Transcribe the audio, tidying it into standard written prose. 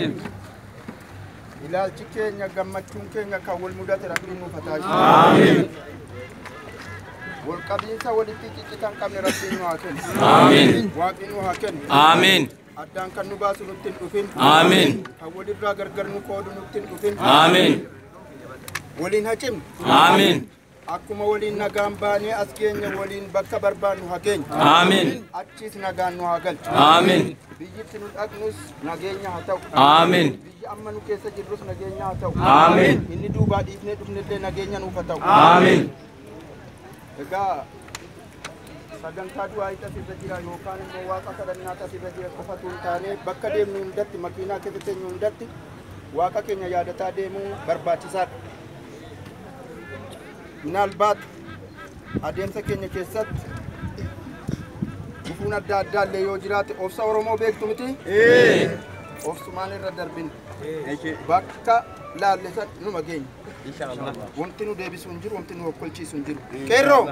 Amiin. Ilaalchi keenya gammachuun keenya kan wal mudate Rabbiin nuuf haa taasisu. Amiin. Wal qabiinsa walitti ciccitan qabne Rabbiin nu haa kennu. Amiin. Waaqni nu haa kennu. Amiin. Addaan kan nu baasu nutti hin dhufin. Amiin. Kan walirraa gargar nu qoodu nutti hin dhufin. Amiin. Waliin haa cimnu. Amiin. Akkuma waliin nagaan baanee as keenya waliin bakka barbaannu haa geenyu. Amiin. Achiis nagaan nu haa galchu. Amiin. Biyyatti nu dhaqnus nageenya haa ta'u. Amiin. Biyya amma nu keessa jirrus nageenya haa ta'u. Amiin. Inni duubaa dhiifnee dhufnellee nageenya nuuf haa ta'u. Amiin. Egaa sagantaa du'aa asirra jira yookaan immoo waaqa kadhannaa asirra jira qofatu hin taane bakka deemnu hundatti makiinaa keessa teenyu hundatti waaqa keenya yaadataa deemuu barbaachisaadha. Minaalbaat adeemsa keenya keessatti gufuun adda addaa illee yoo jiraate obsa Oromoo beektu miti? Obsumaan irra darbin. Bakka laalle san numa geenya. Wanti nu deebisu hin jiru, wanti nu okkolchiisu hin jiru. Qeerroo!